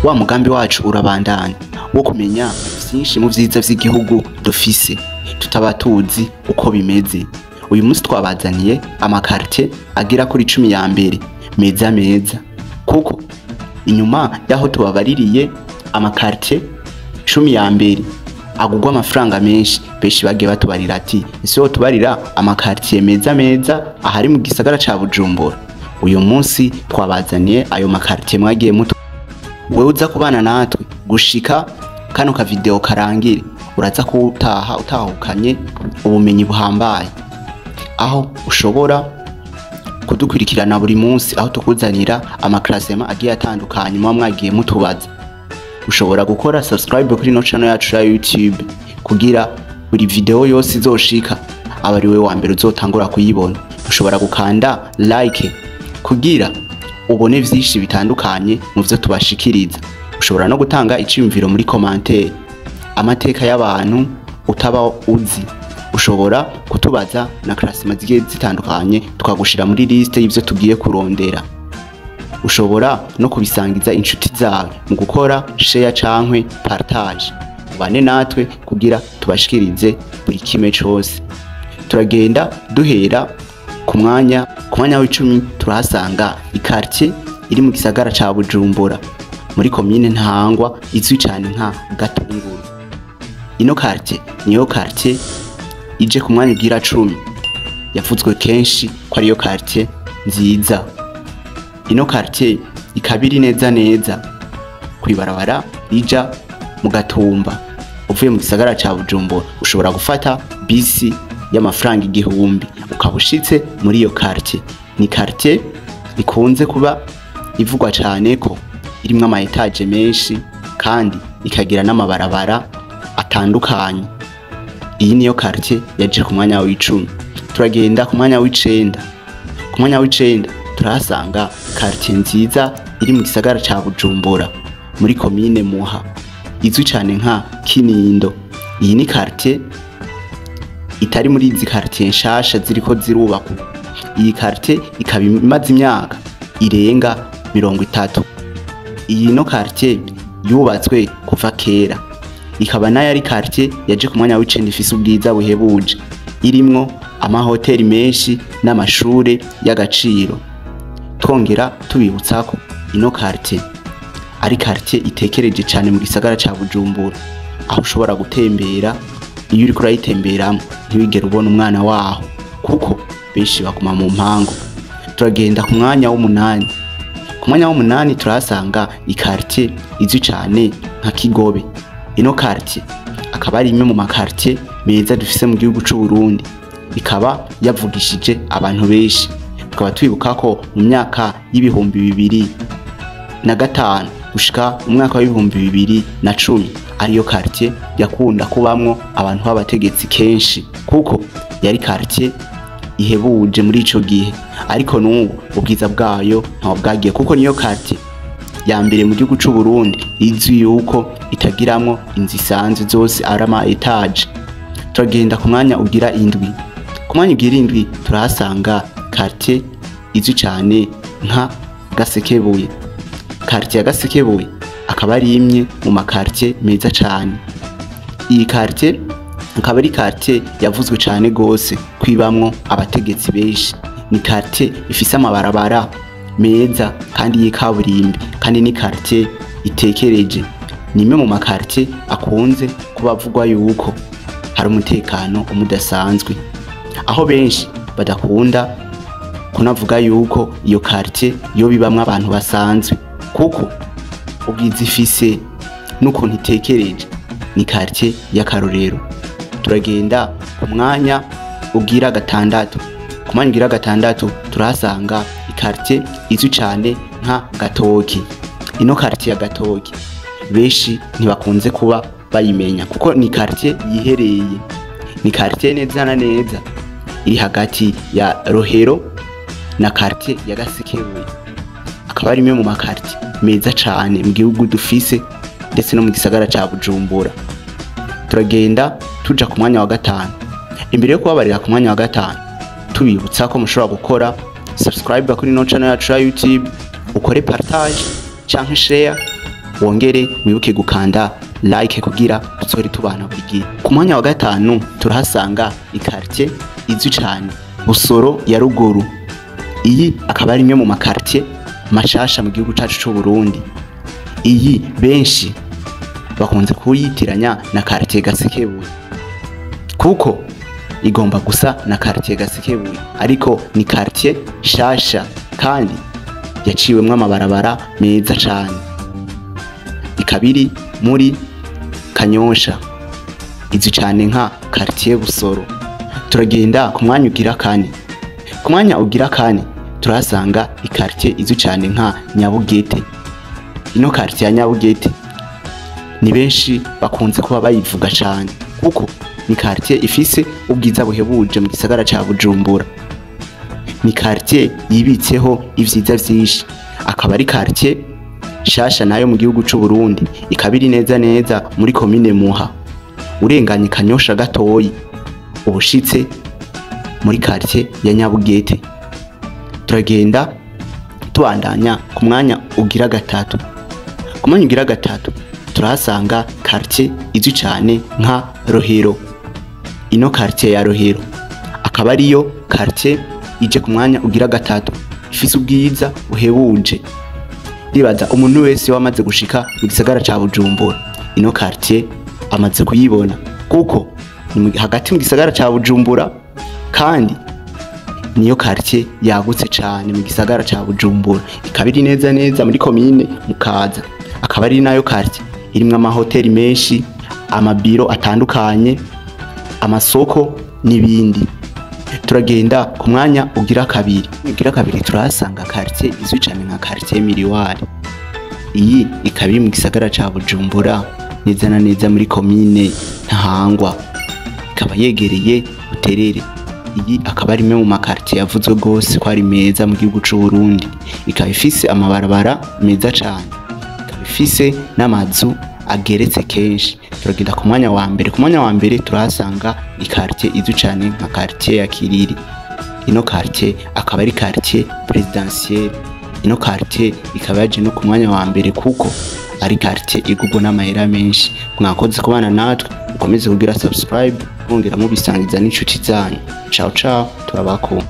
Wa mugambi wacu urabandanya wo kumenya vyinshi mu vyiza vy'igihugu dufise tutaba tuzi uko bimeze. Uyu munsi twabazaniye ama quartier agera kuri 10 ya mbere meza meza, kuko inyuma yaho tubabaririye ama quartier 10 ya mbere agugwa amafaranga menshi, benshi bagiye batubarira ati ese wo tubarira ama quartier meza meza ahari mu gisagara ca Bujumbura. Uyu munsi twabazaniye ayo ma quartier mwagiye muto. Wewe uza kubana natwe gushika kano ka video karangire, uraza kutaha utahukanye ubumenyi buhambaye, aho ushobora kudukurikirana buri munsi aho tukuzanira ama classement agiye atandukanye muba mwagiye mutubaza. Ushobora gukora subscribe kuri no channel yacu ya YouTube kugira buri video yose izoshika aba ari we wa mbere uzotangura kuyibona. Ushobora gukanda like kugira ubone vyinshi bitandukanye mu vyo tubashikiriza. Ushobora no gutanga iciyumviro muri commentaire, amateka y'abantu utaba uzi. Ushobora kutubaza na classement zigiye zitandukanye tukagushira muri liste y'ivyo tugiye kurondera. Ushobora no kubisangiza inshuti zawe mu gukora share cankwe partage. Ubane natwe kugira tubashikirize buri kimwe cose. Turagenda duhera ku mwanya w'icumi, turahasanga ikartie iri mu gisagara ca Bujumbura muri komine Ntahangwa izwi cane nka Gatunguru. Ino quartier niyo quartier ije ku mwanya ugira 10, yavuzwe kenshi ko ariyo quartier nziza. Ino quartier ikabiri neza neza kwibarabara rija mu Gatumba. Uvuye mu gisagara ca Bujumbura ushobora gufata bisi y'amafaranga 1000 ukaba ushitse muri iyo quartier. Ni quartier ikunze kuba ivugwa cane ko irimwo ama etage menshi kandi ikagira n'amabarabara atandukanye. Iyi niyo quartier yaje ku mwanya w'icumi. Turagenda ku mwanya w'icenda. Ku mwanya w'icenda turahasanga quartier nziza iri mu gisagara ca Bujumbura muri komine Muha izwi cane nka Kinindo. Iyi ni quartier itari muri izi quartier nshasha ziriko zirubakwa. Iyi quartier ikaba imaze imyaka irenga 30. Iyi no quartier yubatswe kuva kera, ikaba nayo ari quartier yaje ku mwanya w'icenda ifise ubwiza buhebuje, irimwo amahoteli menshi n'amashure y'agaciro. Twongera tubibutsa ko ino quartier ari quartier itekereje cane mu gisagara ca Bujumbura, aho ushobora gutembera. Iyo uriko urayitemberamo ntiwigera ubona umwana waho kuko benshi baguma mu mpango. Turagenda ku mwanya w'umunani. Ku mwanya w'umunani turahasanga ikartie izwi cane nka Kigobe. Ino quartier akaba ari imwe mu ma quartier meza dufise mu gihugu c'u Burundi, ikaba yavugishije abantu benshi. Tukaba twibuka ko mu myaka y'2005 gushika mu mwaka wa 2010 ariyo quartier yakunda kubamwo abantu b'abategetsi kenshi, kuko yari quartier ihebuje muri ico gihe. Ariko n'ubu ubwiza bwayo ntaho bwagiye, kuko niyo quartier ya mbere mu gihugu c'u Burundi izwi yuko itagiramwo inzu isanzwe, zose ari ama etage. Turagenda ku mwanya ugira indwi. Ku mwanya ugira indwi turahasanga quartier izwi cane nka Gasekebuye. Quartier ya Gasekebuye akaba ari imwe mu ma quartier meza cane. Iyi quartier akaba ari quartier yavuzwe cane gose kwibamwo abategetsi benshi. Ni quartier ifise amabarabara meza kandi y'ikaburimbi, kandi ni quartier itekereje. Ni imwe mu ma quartier akunze kuba avugwa yuko hari umutekano umudasanzwe, aho benshi badakunda kunavuga yuko iyo quartier yo bibamwo abantu basanzwe, kuko ubwiza ifise n'ukuntu itekereje. Ni quartier y'akarorero. Turagenda ku mwanya ugira gatandatu. Ku mwanya ugira gatandatu turahasanga ikartie izwi cane nka Gatoki. Ino quartier ya Gatoki benshi ntibakunze kuba bayimenya kuko ni quartier yihereye. Ni quartier neza na neza iri hagati ya Rohero na quartier ya Gasekebuye. Akaba ari imwe mu ma quartier meza cane mu gihugu dufise ndetse no mu gisagara ca Bujumbura. Turagenda tuja ku mwanya wa gatanu. Imbere yo kubabarira ku mwanya wa gatanu, tubibutsa ko mushobora gukora subscribe kuri no channel yacu ya YouTube, ukore partage canke share Wongere wibuke gukanda like kugira tuzore tubana buri gihe. Ku mwanya wa gatanu turahasanga ikartie izwi cane, Busoro ya ruguru. Iyi akaba ari imwe mu makartie mashasha mu gihugu cacu c'u Burundi. Iyi benshi bakunze kuyitiranya na quartier Gasekebuye, kuko igomba gusa na quartier Gasekebuye, ariko ni quartier shasha kandi yaciwemwo amabarabara meza cane. Ikaba iri muri Kanyosha, izwi cane nka quartier Busoro. Turagenda ku mwanya ugira kane. Ku mwanya ugira kane turahasanga ikartie izwi cane nka Nyabugete. Ino quartier ya Nyabugete ni benshi bakunze kuba bayivuga cane, kuko ni quartier ifise ubwiza buhebuje mu gisagara ca Bujumbura. Ni quartier yibitseho ivyiza vyinshi, akaba ari quartier shasha nayo mu gihugu c'u Burundi. Ikaba iri neza neza muri komine Muha, urenganye Kanyosha gatoyi ubushitse muri quartier ya Nyabugete. Turagenda tubandanya ku mwanya ugira gatatu. Ku mwanya ugira gatatu turahasanga quartier izwi cane nka Rohero. Ino quartier ya Rohero akaba ariyo quartier ije ku mwanya ugira gatatu, ifise ubwiza buhebuje. Ndibaza umuntu wese wamaze gushika mu gisagara ca Bujumbura ino quartier amaze kuyibona, kuko ni hagati mu gisagara ca Bujumbura, kandi niyo quartier yagutse cane mu gisagara ca Bujumbura. Ikaba iri neza neza muri komine Mukaza, akaba ari nayo quartier irimwo amahoteli menshi, amabiro atandukanye, amasoko n'ibindi. Turagenda ku mwanya ugira kabiri. Ugira kabiri turahasanga quartier izwi cane nka quartier Miriwari. Iyi ikaba iri mu gisagara ca Bujumbura, neza na neza muri komine Ntahangwa, ikaba yegereye Buterere. Iyi akaba ari imwe mu makartie yavuzwe gose ko ari meza mu gihugu c'u Burundi. Ikaba ifise amabarabara meza cane, ikaba ifise n'amazu ageretse kenshi. Turagenda ku mwanya wa mbere. Ku mwanya wa mbere turahasanga ikartie izwi cane nka quartier ya Kiriri. Ino quartier akaba ari quartier presidentielle. Ino quartier ikaba yaje no ku mwanya wa mbere kuko ari quartier igurwa n'amahera menshi. Mwakoze kubana natwe, mukomeze kugira subscribe, mwongera mubisangiza n'inshuti zanyu. Ciao ciao, turabakunda.